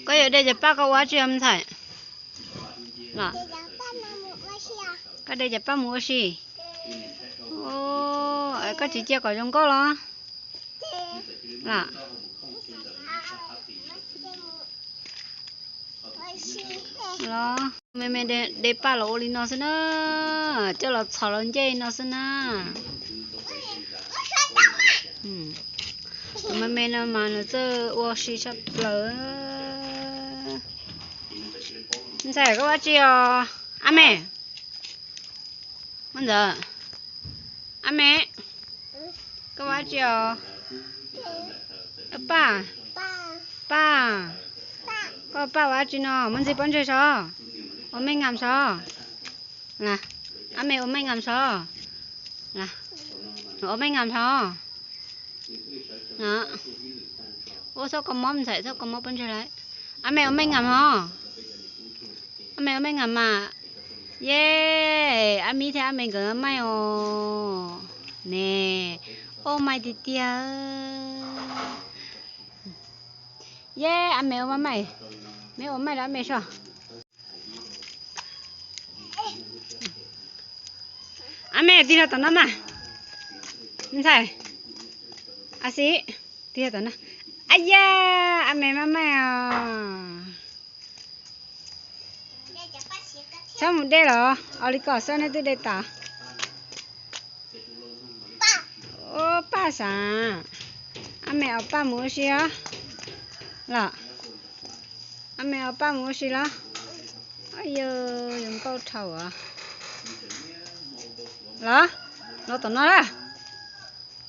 Koj yuav de cov paj koj ua dab tsi os me ntxhais? Koj de cov paj mus ua si. Koj tsis cia kom zoo nkauj los? Los, me me de paj los ua li no xwb na, coj los txhos los ncej no xwb na. Tus me me no mas nws txawj ua si tshaj plaws. Ntxhais, koj ua dab tsi os? Ab me, muab ntawd. Ab me, koj ua dab tsi os? Paj, paj, koj paj ua dab tsi no? Muab ntxiv pob ntseg saib. Ua mej ngam saib. Ab me, ua mej ngam saib. Ua mej ngam saib. Ua txhob kua mob ntxhais, txhob kua mob pob ntseg lawm. Ab me ua mej ngam os. Ab me ua mej ngam mas. Ye, ab mi thiab ab me nkawd maij os. Ne, ua maij tiag tiag. Ye, ab me ua maij, me ua maij rau ab me saib. Ab me tig hlo tom no mas. Ntxhais, ab xib, tig hlo tom no. Ab ya, ab me maj maij os. Txhob mus de los, ua li ko xwb nej twb de tas. Ua paj sav, ab me ua paj mus ua si os. Los, ab me ua paj mus ua si los. Yog zoo nkauj dhau os. Los, los tom no lawm.